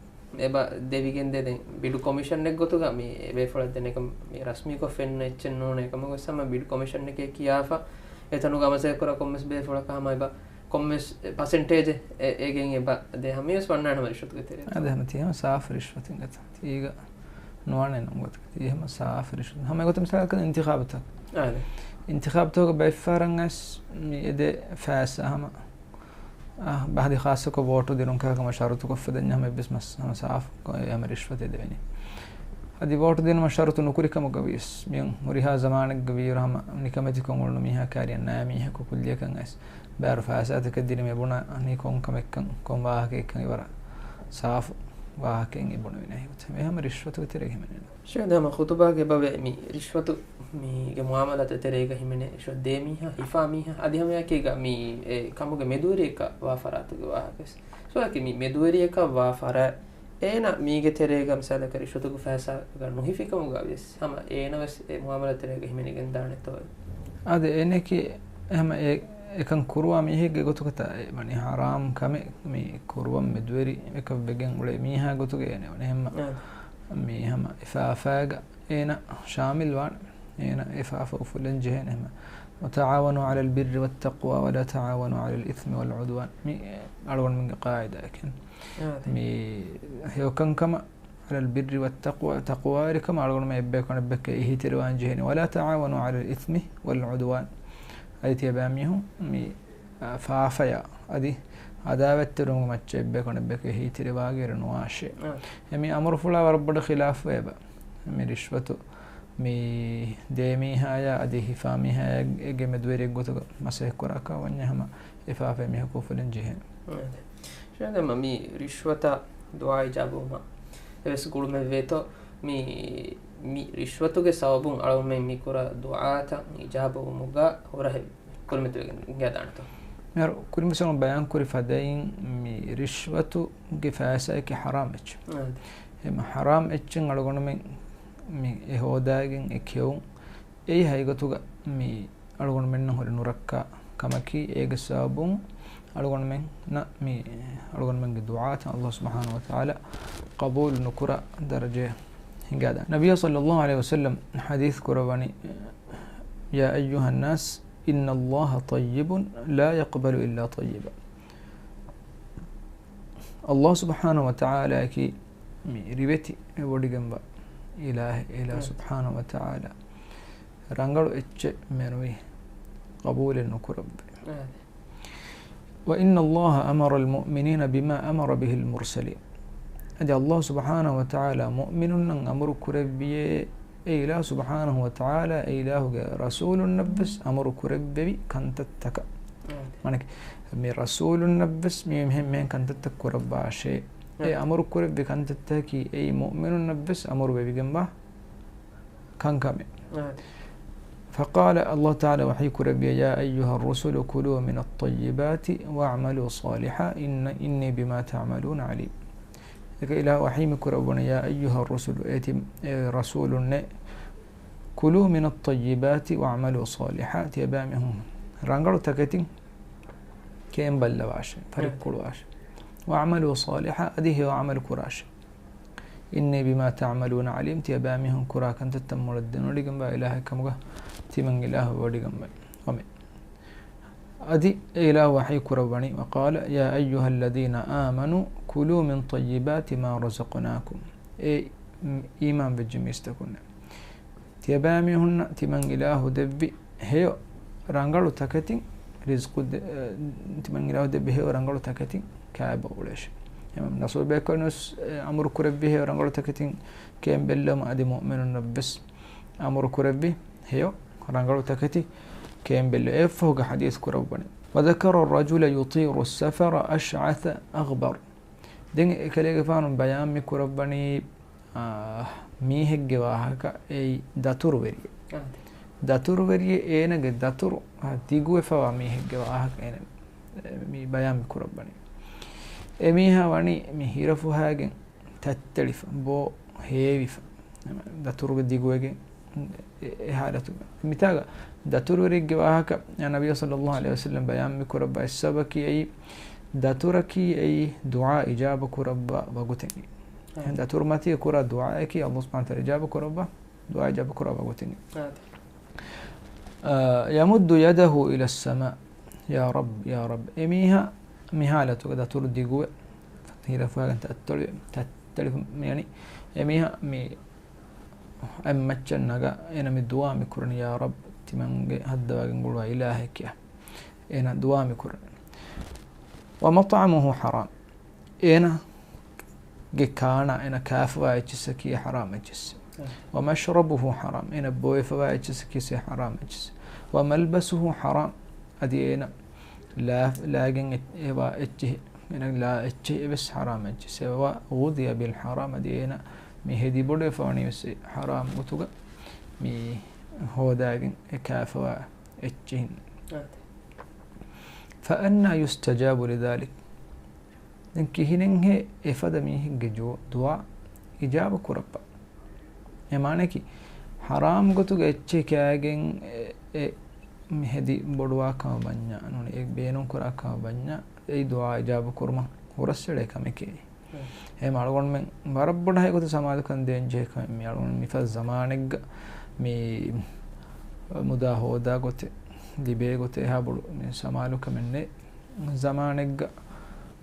އެބަ ދެވިގެންދޭ. ދެން ބިޑު ކޮމިޝަނެއް ގޮތުގަ މި އެ ބޭފުޅަށް ދެން އެކަމް މި ރަސްމީކޮށް ފެންނަ އެއްޗެއް ނޫނޭ. އެކަމަކު ވެސް ހަމަ ބިޑު ކޮމިޝަނެކޭ ކިޔާފަ، އެތަނުގަ މަސައްކަތް ކުރާ ކޮންމެސް ބޭފުޅަކަށް ހަމަ އެބަ ކޮންމެސް ޕަސެންޓޭޖެއް އެ-، އޭގެން އެބަ ދޭ ހަމަ ވެސް ވަންނާނެ ހަމަ ރިޝްވަތުގެ ތެރޭ. އަދި ހަމަ ތީ ހަމަ ސާފު ރިޝްވަތެއް ގަތަ. ތީގަ ނުވާނެ ނަމް ގޮތަކަށް. ތީ ހަމަ ސާފު ރިޝްވަތެއް. ހަމަ އެގޮތަށް މިސާލަކަށް އިންތިޚާބުތައް. އާދެ. އިންތިޚާބުތަކުގެ ބައެއް ފަހަރަށް ވެސް މި އެދޭ ފައިސާ ހަމަ އަ، އަދި ޚާއްޞަކޮށް ވޯޓު ދިނުން ކަމަށް ޝަރުތުކޮށްފަ ދެންޏާ ހަމަ އެއްވެސް މަސް-، ހަމަ ސާފު އެ ހަމަ ރިޝްވަތެއް ދެވެނީ. އަދި ވޯޓު ދިނުމަށް ޝަރުތު ނުކުރި ކަމުގަ ވިޔަސް މިއޮން ހުރިހާ ޒަމާނެއްގަ ވީއިރު ހަމަ ނިކަމެތިކޮށް އުޅުނު މީހާ ކާރިއަށް ނާ މީހަކު ކުއްލިއަކަށް އައިސް ބާރު ފައިސާތަކެއް ދިނީމަ އެބުނަނީ ކޮން ކަމެއްކަން، ކޮން ވާހަކައެއްކަން އެވަރަށް ސާފު ވާހަކައެއް އެބުނެވިނެ ހިތް. އެ ހަމަ ރިޝްވަތުގެ ތެރޭގަ ހިމެނޭ. ޝޭޚް ހަމަ ޚުތުބާގެ ބަވެ މި ރިޝްވަތު މީގެ މުއާމަލާތު ތެރޭގަ ހިމެނޭ ރިޝްވަތު ދޭ މީހާ، ހިފާ މީހާ، އަދި ހަމައެކީގަ މި އެ ކަމުގެ މެދުވެރިއަކަށް ވާ ފަރާތުގެ ވާހަކަ ވެސް. ސުވާލަކީ މި މެދުވެރިއަކަށް ވާ ފަރާތް އޭނަ މީގެ ތެރޭގަ މިސާލަކަށް ރިޝްވަތުގެ ފައިސާގަ ނުހިފި ކަމުގަ ވިޔަސް ހަމަ އޭނަ ވެސް އެ މުއާމަލާތު ތެރޭގަ ހިމެނިގެން ދާނެތޯ؟ އާދެ، އޭނައަކީ ހަމަ އެ-، އެކަން ކުރުވާ މީހެއްގެ ގޮތުގަ ތާ އެ ވަނީ ހަރާމް ކަމެއް މި ކުރުވަން މެދުވެރި އެކަށް ވެގެން އުޅޭ މީހާ ގޮތުގަ އޭނަ ވަނީ ހަމަ އާދެ. މި ހަމަ އެފާފާގަ އޭނަ ޝާމިލް ވާނެ. އޭނަ އެފާފަ އުފުލަން ޖެހޭނެ ހަމަ. وتعاونوا على البر والتقوى ولا تعاونوا على الإثم والعدوان. މި އަޅުގަނޑުމެންގެ ޤާއިދާއެކެން. އާދެ. މި ހެޔޮކަންކަމަށް على البر والتقوى، ތަޤްވާވެރިކަމަށް އަޅުގަނޑުމެން އެއްބަޔަކު އަނެއްބަޔަކަށް އެހީތެރިވާން ޖެހޭނެ. ولا تعاونوا على الإثم والعدوان. އަދި ތިޔަބައިމީހުން މި، އާ، ފާފަޔާ އަދި އަދާވަތްތެރިވުމުގެ މައްޗަށް އެއްބަޔަކު އަނެއްބަޔަކަށް އެހީތެރިވާގެ އިރު ނުވާށޭ. އާ. އެ މި އަމުރުފުޅާ ވަރަށް ބޮޑަށް ޚިލާފުވޭ އެބަ. މި ރިޝްވަތު މި ދޭ މީހާޔާ އަދި ހިފާ މީހާޔާގެ މެދުވެރިއެއްގޮތުގަ މަސައްކަތް ކުރާކަށް ވަންޏާ ހަމަ އެފާފައި މީހަކު އުފުލަން ޖެހޭނެ. އާ، އާދެ. ޝޭޚް ދެން މި ރިޝްވަތާ ދުޢާ އިޖާބަވުމަށް އެވެސް ގުޅުމެއްވޭތޯ؟ މި، މި ރިޝްވަތުގެ ސަބަބުން އަޅުގަނޑުމެން މި ކުރާ ދުޢާތައް އިޖާބަވުމުގަ ހުރަހެއް ކުރިމަތިވެގެން އިނގާދާނެތޯ؟ މިހާރު ކުރިންވެސް ބަޔާން ކުރި ފަދައިން މި ރިޝްވަތުގެ ފައިސާއަކީ ހަރާމް އެއްޗެއް. އާ. އެމަ ހަރާމް އެއްޗެއް އަޅުގަނޑުމެން މި އެ ހޯދާގެން އެ ކެއުން އެއީ ހަގީގަތުގަ މި އަޅުގަނޑުމެންނަށް ހުރި ނުރައްކާ ކަމަކީ، އޭގެ ސަބަބުން އަޅުގަނޑުމެންނަށް މި އަޅުގަނޑުމެންގެ ދުޢާތައް ﷲ ސުބްޙާނަހޫ ވަތަޢާލާ ޤަބޫލު ނުކުރާ ދަރަޖަޔަށް ހިނގާދާނެ. ނަބިއްޔާ ޞައްލައްލާހު ޢަލައިހި ވަސައްލަމް ޙަދީޘް ކުރައްވަނީ، يا أيها الناس إن الله طيب لا يقبل إلا طيبا. ﷲ ސުބްޙާނަހޫ ވަތަޢާލާއަކީ މި ރިވެތި ވޮޑިގެންވާ އިލާހެއް. އިލާހު ސުބްޙާނަހޫ ވަތަޢާލާ ރަނގަޅު އެއްޗެއް މެނުވީ ޤަބޫލެއް ނުކުރައްވޭ. އާދެ. وإن الله أمر المؤمنين بما أمر به المرسلين. އަދި ﷲ ސުބްޙާނަހޫ ވަތަޢާލާ މުއުމިނުންނަށް އަމުރު ކުރެއްވިޔޭ، އެ އިލާހު ސުބްޙާނަހޫ ވަތަޢާލާ އެ އިލާހުގެ ރަސޫލުންނަށްވެސް އަމުރު ކުރެއްވެވި ކަންތައްތަކަށް. އާދެ. މާނައަކީ، މި ރަސޫލުންނަށްވެސް މި މިހެން މިހެން ކަންތައްތައް ކުރައްވާށޭ. އެ އާދެ. އަމުރު ކުރެއްވި ކަންތައްތަކަކީ އެއީ މުއުމިނުންނަށްވެސް އަމުރު ވެވިގެންވާ ކަންކަމެއް. އާދެ. فقال، ﷲ ތަޢާލާ ވަޙީ ކުރެއްވި، يا أيها الرسل كلوا من الطيبات واعملوا صالحا إن، إني بما تعملون عليم. އެކަ އިލާހު ވަޙީ މި ކުރައްވަނީ، يا أيها الرسل، އޭ ތި، އޭ ރަސޫލުންނޭ، كلوا من الطيبات واعملوا صالحا، ތިޔަބައިމީހުން ރަނގަޅު ތަކެތިން ކޭން ބައްލަވާށޭ، ފަރިއްކުޅުވާށޭ. واعملوا صالحا، އަދި ހެޔޮ ޢަމަލު ކުރާށޭ. إني بما تعملون عليم، ތިޔަބައިމީހުން ކުރާ ކަންތައްތައް މޮޅަށް ދެނެވޮޑިގެންވާ އިލާހެއް ކަމުގަ ތިމަން އިލާހު ވޮޑިގެންވަނީ. އޮމެ. އަދި އެ އިލާހު ވަޙީ ކުރައްވަނީ، وقال يا أيها الذين آمنوا كلوا من طيبات ما رزقناكم. އޭ އީމާން ވެއްޖެ މީސްތަކުންނޭ، ތިޔަބައިމީހުންނަށް ތިމަން އިލާހު ދެއްވި ހެޔޮ ރަނގަޅު ތަކެތިން ރިޒްޤު ދެ-، އަ، ތިމަން އިލާހު ދެއްވި ހެޔޮ ރަނގަޅު ތަކެތިން ކާބަ އުޅޭށޭ. އެމަ ރަސޫލު ބޭކަލުންވެސް، އެ، އަމުރު ކުރެއްވި ހެޔޮ ރަނގަޅު ތަކެތިން ކޭން ބެއްލެވުމަށް އަދި މުއުމިނުންނަށްވެސް އަމުރު ކުރެއްވި ހެޔޮ ރަނގަޅު ތަކެތި ކޭން ބެއްލެވު. އެއަށްފަހުގެ ޙަދީޘް ކުރައްވަނީ، وذكر الرجل يطير السفر أشعث أغبر. ދެން އެކަލޭގެފާނު ބަޔާން މި ކުރައްވަނީ، އާ، މީހެއްގެ ވާހަކަ އެއީ ދަތުރުވެރިއެއް. އާ. ދަތުރުވެރިއެއް އޭނަގެ ދަތުރު، އާ، ދިގުވެފަވާ މީހެއްގެ ވާހަކަ އޭނަ މި ބަޔާން މި ކުރައްވަނީ. އެ މީހާ ވަނީ މި ހިރަފުހާގެން ތަތްތެޅިފަ، ބޯ ހޭވިފަ، ދަތުރުގެ ދިގުވެގެން އެ، އެ ހާލަތުގަ. މިތާގަ ދަތުރުވެރިއެއްގެ ވާހަކަ ނަބިއްޔާ ޞައްލައްލާހު ޢަލައިހި ވަސައްލަމް ބަޔާން މި ކުރައްވާ އެއް ސަބަބަކީ އެއީ، ދަތުރަކީ އެއީ ދުޢާ އިޖާބަ ކުރައްވާ ވަގުތެއް. އާ. ދަތުރު މަތީ ކުރާ ދުޢާއަކީ ﷲ ސުބްޙާނަހޫ ވަތަޢާލާ އިޖާބަ ކުރައްވާ، ދުޢާ އިޖާބަ ކުރާ ވަގުތެއް. އާ. އާ، يمد يده إلى السماء، يا رب، يا رب. އެމީހާ މި ހާލަތުގަ ދަތުރު ދިގުވެ، ހިރަފުވާގެން ތައްތޮޅިވެ، ތައްތޮޅި މި އަނި، އެމީހާ މި އެއްމައްޗަށް ނަގާ، އޭނަ މި ދުޢާ މި ކުރަނީ، يا رب، ތިމަންގެ ހައްދަވާގެން ގުޅުވާ އިލާހެއް ކިޔާ. އޭނަ ދުޢާ މި ކުރަނީ. ومطعمه حرام. އޭނަގެ ކާނާ، އޭނަ ކާފަވާ އެއްޗިއްސަކީ ޙަރާމް އެއްޗިއްސެއް. އަ. ومشربه حرام. އޭނަ ބޮއެފަވާ އެއްޗިއްސަކީ ޙަރާމް އެއްޗިއްސެއް. وملبسه حرام. އަދި އޭނަ ލާ، ލާގެން އެ، އެވާ އެއްޗެހި، އޭނަ ލާ އެއްޗެހި އެވެސް ޙަރާމް އެއްޗިއްސެއް. وغذي بالحرام. އަދި އޭނަ މި ހެދި ބޮޑުވެފަވަނީ ވެސް އެ ޙަރާމް ގޮތުގަ މި ހޯދާގެން އެ ކާފަވާ އެއްޗެހިން. އާދެ. فأنى يستجاب لذلك؟ ދެން ކިހިނެއްހޭ އެފަދަ މީހެއްގެ ޖޯ-، ދުޢާ އިޖާބަ ކުރައްވާ؟ އެ މާނައަކީ، ޙަރާމް ގޮތުގަ އެއްޗެހި ކާގެން އެ، އެ މި ހެދި ބޮޑުވާ ކަމަށް ވަންޏާ، ނޫނީ އެ ބޭނުން ކުރާ ކަމަށް ވަންޏާ، އެއީ ދުޢާ އިޖާބަ ކުރުމަށް ހުރަސްއެޅޭ ކަމެކޭ. އެހެން އަޅުގަނޑުމެން ވަރަށް ބޮޑަށް އެގޮތަށް ސަމާލުކަން ދޭން ޖެހޭ ކަމެއް މި އަޅުގަނޑު މިފަދަ ޒަމާނެއްގަ މި މުދާ ހޯދާ ގޮތެއް، ލިބޭ ގޮތެއް އެހާ ބޮޑު މި ސަމާލުކަމެއް ނެތް ޒަމާނެއްގަ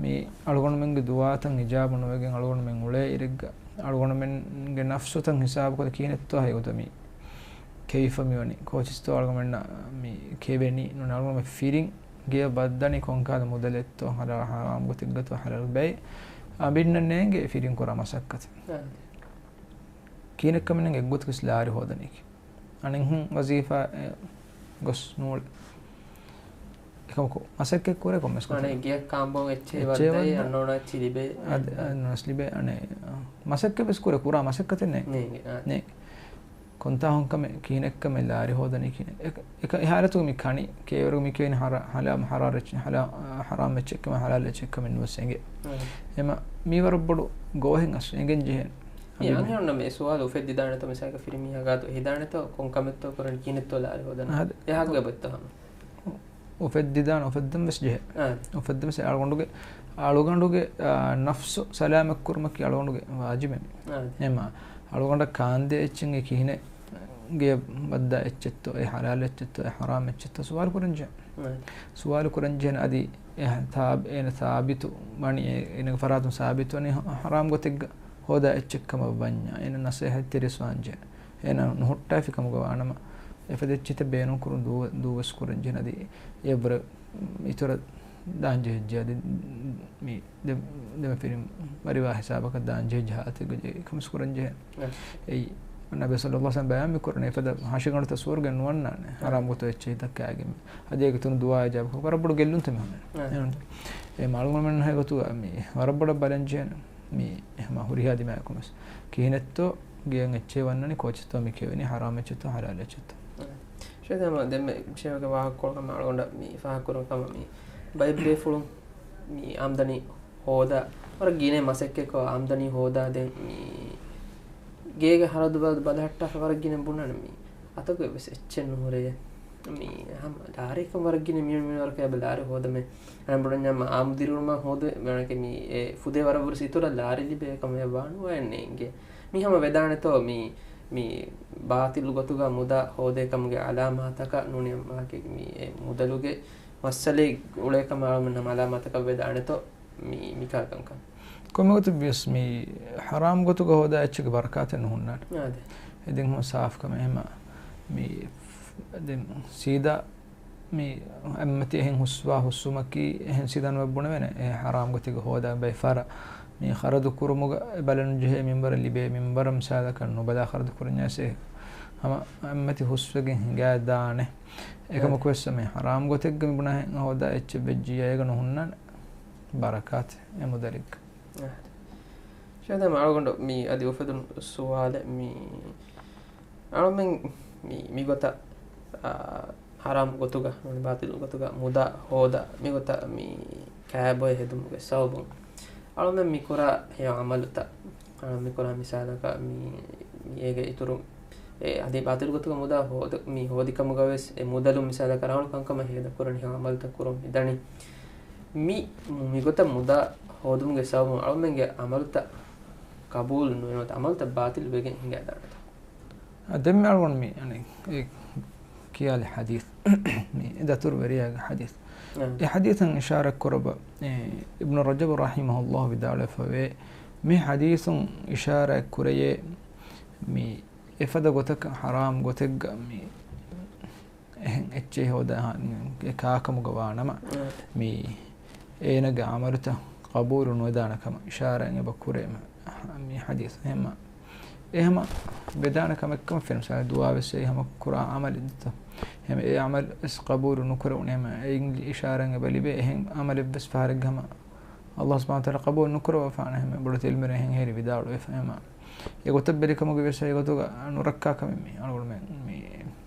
މި އަޅުގަނޑުމެންގެ ދުޢާތައް އިޖާބަ ނުވެގެން އަޅުގަނޑުމެން އުޅޭ އިރެއްގަ އަޅުގަނޑުމެންގެ ނަފްސުތައް ހިސާބުކޮށް ކިހިނެއްތޯ ހައިގޮތަށް މި ކެއިފަ މިވަނީ ކޯޗިސްތޯ އަޅުގަނޑުމެންނަށް މި ކެވެނީ ނޫނީ އަޅުގަނޑުމެން ފިރިން ގެޔަށް ވައްދަނީ ކޮންކަހަލަ މުދަލެއްތޯ، ހަރާ-، ހަރާމް ގޮތެއްގަތޯ، ހަލާލް ބައެއް އަނބިންނަށް ނޭނގޭ ފިރިން ކުރާ މަސައްކަތެއް. އާ. ކިހިނެއްކަމެއް ނޭނގެ އެއްގޮތަކަސް ލާރި ހޯދަނީކީ. އަނެއްހެން ވަޒީފާ އެ ގޮސް ނޫޅެ. އެކަމަކު މަސައްކަތް ކުރޭ ކޮންމެސް ގޮތެއް. އަނެއް ގެޔަށް ކާނބޯން އެއްޗެހި އެއްޗެހި ވައްދައި ވައްދާ. އަންނަ އޮނާ އެއްޗެހި ލިބޭ. އަދި އަންނަ އޮނާ އެއްޗެހި ލިބޭ. އަނެއް، އަ، މަސައްކަތް ވެސް ކުރޭ، ކުރާ މަސައްކަތެއް ނޭނގެ. ނޭނގެ، އާ. ނޭނގެ. ކޮންތާ ހޮންކަމެއް، ކިހިނެއްކަމެއް ލާރި ހޯދަނީ ކިހިނެއް. އެކަ-، އެ ހާލަތުގަ މި ކަނީ، ކޭވަރުގަ މި ކިޔަނީ ހަރާ-، ހަލާ-، ހަރާ ރެޗް-، ހަލާ-، ހަރާމް އެއްޗެއްކަމެއް، ހަލާލް އެއްޗެއްކަމެއް ނުވެސް އެނގޭ. އާ. އެމަ، މީ ވަރަށް ބޮޑު ގޯހެއް އަސް އެނގެން ޖެހޭނެ. މި އަންހެނުންނަށް މި ސުވާލު އުފެއްދިދާނެތޯ، މިސާލަކަށް ފިރިމީހާ ގާތު ހިދާނެތޯ، ކޮން ކަމެއްތޯ ކުރަން ކިހިނެއްތޯ ލާރި ހޯދަން؟ އާ، އެ ހައްގު އެބައްތޯ ހަމަ؟ އުފެއްދިދާނެ، އުފެއްދަން ވެސް ޖެހޭ. އާ. އުފެއްދަން ވެސް އަޅުގަނޑުގެ، އަޅުގަނޑުގެ، އާ، ނަފްސު ސަލާމަތް ކުރުމަކީ އަޅުގަނޑުގެ ވާޖިބެއް. އާ. އެމާ، އަޅުގަނޑަށް ކާންދޭ އެއްޗެއް އެ ކިހިނެއް ގެޔަށް ވައްދާ އެއްޗެއްތޯ، އެ ހަލާލް އެއްޗެއްތޯ، އެ ޙަރާމް އެއްޗެއްތޯ ސުވާލު ކުރަން ޖެހޭ. އާ. ސުވާލު ކުރަން ޖެހޭނެ އަދި އެ ތާ-، އޭނަ ސާބިތު ވަނީ، އޭ-، އޭނަގެ ފަރާތުން ސާބިތު ވަނީ ޙަ-، ޙަރާމް ގޮތެއްގަ ހޯދާ އެއްޗެއް ކަމަށް ވަންޏާ، އޭނަ ނަސޭހަތްތެރިވެސް ވާން ޖެހޭ. އޭނަ ނުހުއްޓާފި ކަމުގަ ވާނަމަ، އެފަދަ އެއްޗެތި ބޭނުން ކުރުން ދޫ-، ދޫވެސް ކުރަން ޖެހޭނެ އަދި އެއަށްވުރެ އިތުރަށް ދާން ޖެހިއްޖެ އަދި މި ދެ-، ދެމަފިރިން ވަރިވާ ހިސާބަކަށް ދާން ޖެހިއްޖެ ހާލަތެއްގަ ޖެހި ކަމަސް ކުރަން ޖެހޭ. އެ. އެއީ، ނަބީ ޞައްލައްލާހު ޢަލައިހި ވަސައްލަމް ބަޔާން މި ކުރަނީ އެފަދަ ހަށިގަނޑުތައް ސުވަރުގެ ނުވަންނާނެ. އެ. ޙަރާމް ގޮތު އެއްޗެހިތައް ކާގެން. އަދި އޭގެ ތުނު ދުޢާ އިޖާބަ ކުރު ވަރަށް ބޮޑު ގެއްލުންތައް މި ހުންނަނީ. އެ. އެ މަ އަޅުގަނޑުމެން ހައި ގޮތުގަ މި ވަރަށް ބޮޑަށް ބަލަން ޖެހޭނެ. މި ހަމަ ހުރިހާ ދިމާއަކުން ވެސް ކިހިނެއްތޯ ގެޔަށް އެއްޗެހި ވަންނަނީ ކޯޗެއްތޯ މި ކެވެނީ ހަރާމް އެއްޗެއްތޯ ހަލާލް އެއްޗެއްތޯ. ޝޭޚް ހަމަ ދެންމެ ޝޭޚްގެ ވާހަކަކޮޅު ހަމަ އަޅުގަނޑަށް މި ފާހަގަކުރަން ކަމަށް މި ބައެއް ބޭފުޅުން މި އާމްދަނީ ހޯދާ ވަރަށް ގިނަ މަސައްކަތްކޮށް އާމްދަނީ ހޯދާ ދެން މި ގޭގެ ހަރަދު ބަދަ-، ބަލަހައްޓާފަ ވަރަށް ގިނަ ބުނަން މި އަތަކު އެއްވެސް އެއްޗެއް ނުހުރޭ. މި ހަމަ ލާރިއަކަށް ވަރަށް ގިނަ މި-، މި ވަރަކަށް އެބަ ލާރި ހޯދަމޭ. އަނބުރަންޏާ އާމުދިރިވުމާ ހޯދު މި މި އެ ފުދޭ ވަރަށް ވުރެސް އިތުރަށް ލާރި ލިބޭ ކަމެއް ވާނުވާ ނޭނގެ. މި ހަމަ ވެދާނެތޯ މި، މި ބާޠިލު ގޮތުގަ މުދާ ހޯދޭ ކަމުގެ އަލާމާތަކަށް ނޫނީ މާކެ މި އެ މުދަލުގެ މައްސަލައެއް އުޅޭ ކަމަށް އަޅުމެން ހަމަ އަލާމާތަކަށް ވެދާނެތޯ މި، މިކާ ކަންކަން. ކޮންމެ ގޮތެއް ވިޔަސް މި ޙަރާމް ގޮތުގަ ހޯދާ އެއްޗެއްގެ ބަރަކާތެއް ނުހުންނާނެ. އާދެ. އެ ދެން ހަމަ ސާފު ކަމެއް އެހެމަ މި ދެން ސީދާ މި އެއްމަތި އެހެން ހުސްވާ ހުސްވުމަކީ އެހެން ސީދާނުވެ ބުނެވޭނެ. އެ ޙަރާމް ގޮތެއްގަ ހޯދާ ބައެއް ފަހަރަށް މި ޚަރަދު ކުރުމުގަ ބަލަން ޖެހޭ މިންވަރަށް ލިބޭ މިންވަރަށް މިސާލަކަށް ނުބަލާ ޚަރަދު ކުރަންޏާސޭ ހަމަ އެއްމަތި ހުސްވެގެން ހިނގާދާނެ. އެކަމަކު ވެސް މި ޙަރާމް ގޮތެއްގަ މި ބުނާ ހެން ހޯދާ އެއްޗެއް ވެއްޖިއްޔާ އޭގަ ނުހުންނާނެ ބަރަކާތެއް އެ މުދަލެއްގަ. ޝޭޚް ދެން އަޅުގަނޑު މި އަދި އުފެދުނު ސުވާލެއް މި އަޅުމެން މި، މިގޮތަށް، އާ، ޙަރާމް ގޮތުގަ، ނޫނީ ބާޠިލު ގޮތުގަ މުދާ ހޯދާ މިގޮތަށް މި ކާބޮއެ ހެދުމުގެ ސަބަބުން އަޅުމެން މި ކުރާ ހެޔޮ ޢަމަލުތައް، އަޅުމެން މި ކުރާ މިސާލަކަށް މި، މި އޭގެ އިތުރު އެ އަދި ބާޠިލު ގޮތުގަ މުދާ ހޯދު-، މި ހޯދި ކަމުގަ ވެސް އެ މުދަލުން މިސާލަކަށް ރަނގަޅު ކަންކަމަށް ހޭދަ ކުރަން ހެޔޮ ޢަމަލުތައް ކުރަން މި ދަނީ. މި، މިގޮތަށް މުދާ ހޯދުމުގެ ސަބަބުން އަޅުމެންގެ ޢަމަލުތައް ޤަބޫލު ނުވެ ނުވަތަ ޢަމަލުތައް ބާޠިލު ވެގެން ހިނގާދާނެތަ؟ އަ، ދެންމެ އަޅުގަނޑު މި، އަނެއް، އެ ކިޔާލި ޙަދީޘް. މި ދަތުރުވެރިޔާގެ ޙަދީޘް. އާ. އެ ޙަދީޘަށް އިޝާރާތް ކުރައްވާ، އެ، އިބްނު ރަޖަބު ރަޙިމަހުﷲ ވިދާޅުވެފަވޭ، މި ޙަދީޘުން އިޝާރާތް ކުރެޔޭ، މި އެފަދަ ގޮތަކަށް ޙަރާމް ގޮތެއްގަ މި އެހެން އެއްޗެއް ހޯދާ އެ ކާކަމުގަ ވާނަމަ، އާ. މި އޭނަގެ ޢަމަލުތައް ޤަބޫލު ނުވެދާނެ ކަމަށް އިޝާރާތް އެބަ ކުރޭ މި ޙަދީޘް. އެހެންމަ އެ ހަމަ ވެދާނެ ކަމެއްކަމަށް ފެނު. މިސާލަށް ދުޢާވެސް އެއީ ހަމަ ކުރާ ޢަމަލެއްތޯ؟ އެހެން އެ ޢަމަލު ވެސް ޤަބޫލު ނުކުރެވުނު. އެހެން އެއިން އިޝާރާތް އެބަ ލިބޭ އެހެން ޢަމަލެއް ވެސް ފަހަރެއްގަ ހަމަ ﷲ ސުބްޙާނަހޫ ވަތަޢާލާ ޤަބޫލު ނުކުރައްވާފާނެ. އެހެން ބޮޑެތި ޢިލްމުވެރިން އެހެން ހޭރި ވިދާޅުވެފަ. އެހެންމަ އެގޮތަށް ބެލިކަމުގަ ވެސް އެގޮތުގަ ނުރައްކާ ކަމެއް މީ. އަޅުގަނޑުމެން މި،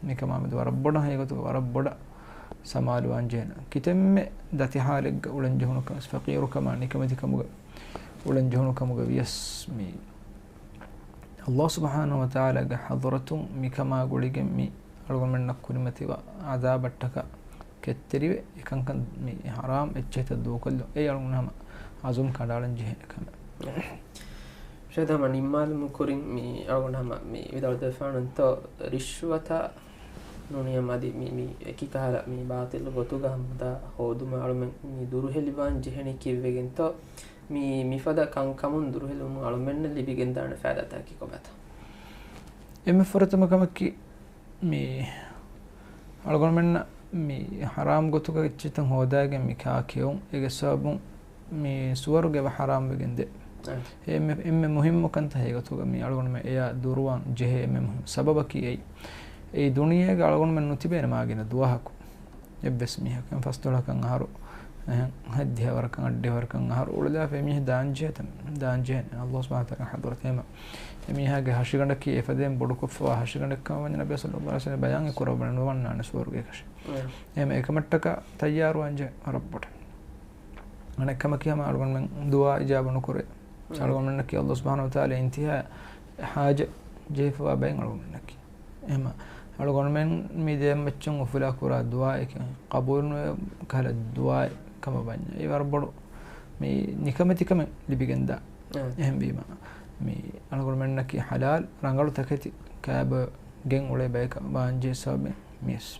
މިކަމާމެދު ވަރަށް ބޮޑަށް އެގޮތުގަ ވަރަށް ބޮޑަށް ސަމާލުވާން ޖެހޭނެ. ކިތަންމެ ދަތި ޙާލެއްގަ އުޅެން ޖެހުނު ކަމެއް، ފަޤީރުކަމާ ނިކަމެތިކަމުގަ އުޅެން ޖެހުނު ކަމުގަ ވިޔަސް މި ﷲ ސުބްޙާނަހޫ ވަތަޢާލާގެ ޙަޟްރަތުން މިކަމާ ގުޅިގެން މި އަޅުގަނޑުމެންނަށް ކުރިމަތިވާ ޢަޛާބަށްޓަކާ ކެތްތެރިވެ، އެކަންކަން މި ޙަރާމް އެއްޗެހިތައް ދޫކޮށްލުން. އެއީ އަޅުގަނޑު ހަމަ ޢަޒުމް ކަނޑައަޅަން ޖެހޭނެ ކަމެއް. ޝަހީދު ހަމަ ނިންމާލުމުގެ ކުރިން މި އަޅުގަނޑު ހަމަ މި ވިދާޅުވެފާނަންތޯ، ރިޝްވަތާ ނޫނީ ހަމަ އަދި މި، މި އެކި ކަހަލަ މި ބާޠިލު ގޮތުގަ ހަމަ މުދާ ހޯދުމަށް އަޅުމެން މި ދުރުހެލިވާން ޖެހެނީ ކީއްވެގެންތޯ؟ މި، މިފަދަ ކަންކަމުން ދުރުހެލުމުން އަޅުމެންނަށް ލިބިގެންދާނެ ފައިދާތަކީ ކޮބާތޯ؟ އެންމެ ފުރަތަމަ ކަމަކީ، މި އަޅުގަނޑުމެންނަށް މި ޙަރާމް ގޮތުގަ އެއްޗިތައް ހޯދާގެން މި ކާ ކެއުން، އޭގެ ސަބަބުން މި ސުވަރުގެ އެބަ ޙަރާމް ވެގެން ދޭ. އެ. އެ އެންމެ، އެންމެ މުހިއްމު ކަންތައް އެގޮތުގަ މި އަޅުގަނޑުމެން އެޔާ ދުރުވާން ޖެހޭ އެންމެ މުހިއްމު ސަބަބަކީ އެއީ. އެއީ ދުނިޔޭގަ އަޅުގަނޑުމެން ނުތިބޭނެ މާގިނަ ދުވަހަކު. އެއްވެސް މީހަކު އެން ފަސްދޮޅަކަށް އަހަރު، އެހެން ހަތްދިހަ ވަރަކަށް އަށްޑިހަ ވަރަކަށް އަހަރު އުޅެލާފަ އެމީހެއް ދާންޖެހޭ ތަން، ދާންޖެހޭނެ ﷲ ސުބްޙާނަހޫ ވަތަޢާލާގެ ޙަޟްރަތަށް. އެމީހާގެ ހަށިގަނޑަކީ އެފަދައިން ބޮޑުކޮށްފަވާ ހަށިގަނޑެއްކަމަށް ވަންޏާ ނަބީ ޞައްލައްލާހު ޢަލައިހި ވަސައްލަމަ ބަޔާން ކުރައްވަނީ ނުވަންނާނެ ސުވަރުގެ ކަށި. އެހެން އެކަމަށްޓަކާ ތައްޔާރުވާންޖެހޭ ވަރަށް ބޮޑަށް. އަނެއްކަމަކީ ހަމަ އަޅުގަނޑުމެން ދުޢާ އިޖާބަ ނުކުރޭ. އަޅުގަނޑުމެންނަކީ ﷲ ސުބްޙާނަހޫ ވަތަޢާލާ އިންތިހާ ޙާޖަ ޖެހިފަވާ ބައެއް އަޅުގަނޑުމެންނަކީ. އެހެންމަ އަޅުގަނޑުމެން މި ދެއަތްމައްޗަށް އުފުލާ ކުރާ ދުޢާއެކޭ، ޤަބޫލުނުވެ ކަހަލަ ދުޢާއެއް ކަމަށް ވަންޏާ، އެ ވަރަށް ބޮޑު މި ނިކަމެތިކަމެއް ލިބިގެންދާ. އެހެންވީމަ، މި އަޅުގަނޑުމެންނަކީ ޙަލާލް ރަނގަޅު ތަކެތި ކާބަ ގެން އުޅޭ ބަޔަކަށް ވާންޖެހޭ ސަބަބެއް މިއަސް.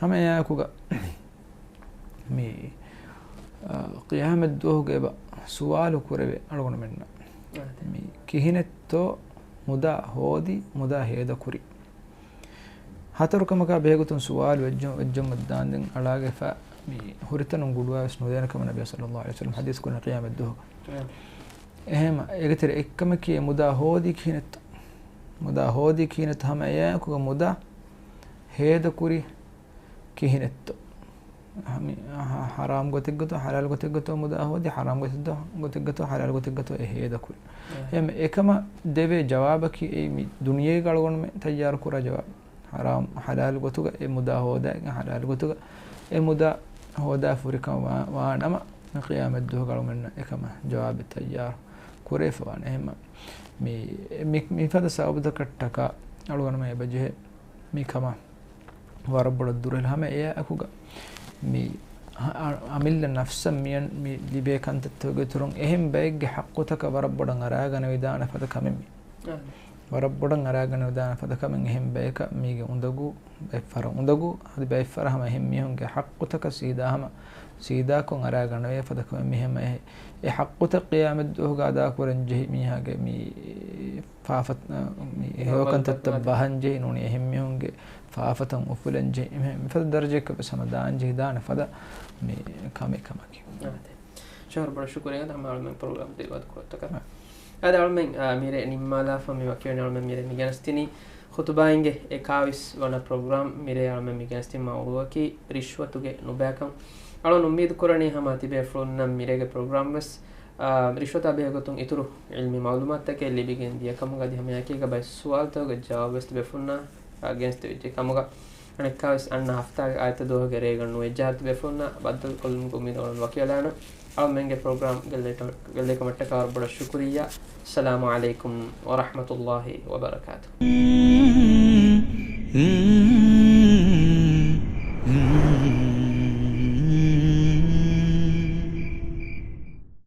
ހަމަ އެއާއެކުގަ މި، އާ، ޤިޔާމަތް ދުވަހުގެ އެބަ ސުވާލު ކުރެވޭ އަޅުގަނޑުމެންނަށް. އާދެ. މި ކިހިނެއްތޯ މުދާ ހޯދި، މުދާ ހޭދަކުރި؟ ހަތަރު ކަމަކާ ބެހޭގޮތުން ސުވާލު ވެއްޖެ، ވެއްޖެއްމަށް ދާންދެން އަޅާގެފާ މި ހުރިތަނުން ގުޅުވާވެސް ނުދޭނެ ކަމަށް ނަބީ ޞައްލައްލާހު ޢަލައިހި ވަސައްލަމަ ޙަދީޘް ކުރަނީ ޤިޔާމަތް ދުވަހު. އާ. އެހެންމަ، އޭގެތެރޭ އެއްކަމަކީ އެ މުދާ ހޯދީ ކިހިނެއްތޯ؟ މުދާ ހޯދީ ކިހިނެއްތޯ؟ ހަމަ އެއާއެކުގަ މުދާ ހޭދަކުރީ ކިހިނެއްތޯ؟ ހަ-، މި، ހަ-، ހަރާމް ގޮތެއްގަތޯ، ޙަލާލް ގޮތެއްގަތޯ މުދާ ހޯދި، ޙަރާމް ގޮތެއްގަތޯ، ގޮތެއްގަތޯ، ޙަލާލް ގޮތެއްގަތޯ އެ ހޭދަކުރި. އެހެން އެކަމަށް ދެވޭ ޖަވާބަކީ އެއީ މި ދުނިޔޭގަ އަޅުގަނޑުމެން ތައްޔާރު ކުރާ ޖަވާބު. ޙަރާމް، ޙަލާލް ގޮތުގަ އެ މުދާ ހޯދާ، ޙަލާލް ގޮތުގަ އެ މުދާ ހޯދާ ފުރިކަމަށް ވާ، ވާނަމަ، ޤިޔާމަތް ދުވަހުގަ އަޅުގަނޑުމެންނަށް އެކަމަށް ޖަވާބެއް ތައްޔާރު ކުރެވިފަވާނެ. އެހެންމަ، މި، މި، މިފަދަ ސަބަބުތަކަށްޓަކާ އަޅުގަނޑުމެން އެބަޖެހޭ މި ކަމަށް ވަރަށް ބޮޑަށް ދުރުހެލި. ހަމަ އެއާއެކުގަ މި އަ-، އަ-، އަމިއްލަ ނަފްސަށް މިއަން-، މި ލިބޭ ކަންތައްތަކުގެ އިތުރުން އެހެން ބައެއްގެ ޙައްޤުތަކަށް ވަރަށް ބޮޑަށް އަރާގަނެވިދާނެ ފަދަ ކަމެއް މި. އާ. ވަރަށް ބޮޑަށް އަރާގަނެވިދާނެ ފަދަ ކަމެއް އެހެން ބަޔަކަށް މީގެ އުނދަގޫ، ބައެއްފަހަރަށް އުނދަގޫ، އަދި ބައެއްފަހަރަށް ހަމަ އެހެން މީހުންގެ ޙައްޤުތަކަށް ސީދާ ހަމަ ސީދާކޮށް އަރާގަނެވޭ ފަދަ ކަމެއް މި ހަމަ އެ، އެ ޙައްޤުތައް ޤިޔާމަތް ދުވަހުގަ އަދާކުރަން ޖެހި މީހާގެ މި ފާފަ-، މި ހެޔޮކަންތައްތައް ބަހަން ޖެހި ނޫނީ އެހެން މީހުންގެ ފާފަތައް އުފުލަން ޖެހި، މި-، މިފަދަ ދަރަޖައަކަށް ވެސް ހަމަ ދާން ޖެހިދާނެ ފަދަ މި ކަމެއް ކަމަކީ. އާދެ. ޝަހުރު ބޮޑަށް ޝުކުރިއްޔާ ހަމަ އަޅުމެން ޕްރޮގްރާމް ދިރިއުޅުމަށްޓަކާ. އާދެ އަޅުމެން، އާ، މިރޭ ނިންމާލާފަ މި ވަކިވެން އަޅުމެން މިރޭ މި ގެނެސްދިނީ ޚުތުބާއިންގެ އެކާވީސް ވަނަ ޕްރޮގްރާމް. މިރޭ އަޅުމެން މި ގެނެސްދިން މައުޟޫޢަކީ ރިޝްވަތުގެ ނުބައިކަން. އަޅުން އުއްމީދު ކުރަނީ ހަމަ ތިބޭފުޅުންނަށް މިރޭގެ ޕްރޮގްރާމް ވެސް، އާ، ރިޝްވަތާ ބެހޭގޮތުން އިތުރު ޢިލްމީ މަޢުލޫމާތުތަކެއް ލިބިގެން ދިޔަ ކަމުގަ އަދި ހަމައެކީގަ ބައެއް ސުވާލުތަކުގެ ޖަވާބު ވެސް ތިބޭފުޅުންނަށް، އާ، ގެނެސްދެވިއްޖެ ކަމުގަ. އަނެއްކާވެސް އަންނަ ހަފްތާގެ އާދިއްތަ ދުވަހުގެ ރޭގަނޑު އެއްޖާރު ތިބޭފުޅުންނާ ބައްދަލުކޮށްލުމުގެ އުއްމީދު އަޅުން ވަކިވެލާނަން. އަޅުމެންގެ ޕްރޮގްރާމް ގެއްލޭ ކަމަށްޓަކާ ވަރަށް ބޮޑަށް ޝުކުރިއްޔާ. އައްސަލާމު ޢަލައިކުމް ވަރަޙްމަތުﷲި ވަބަރަކާތުހު.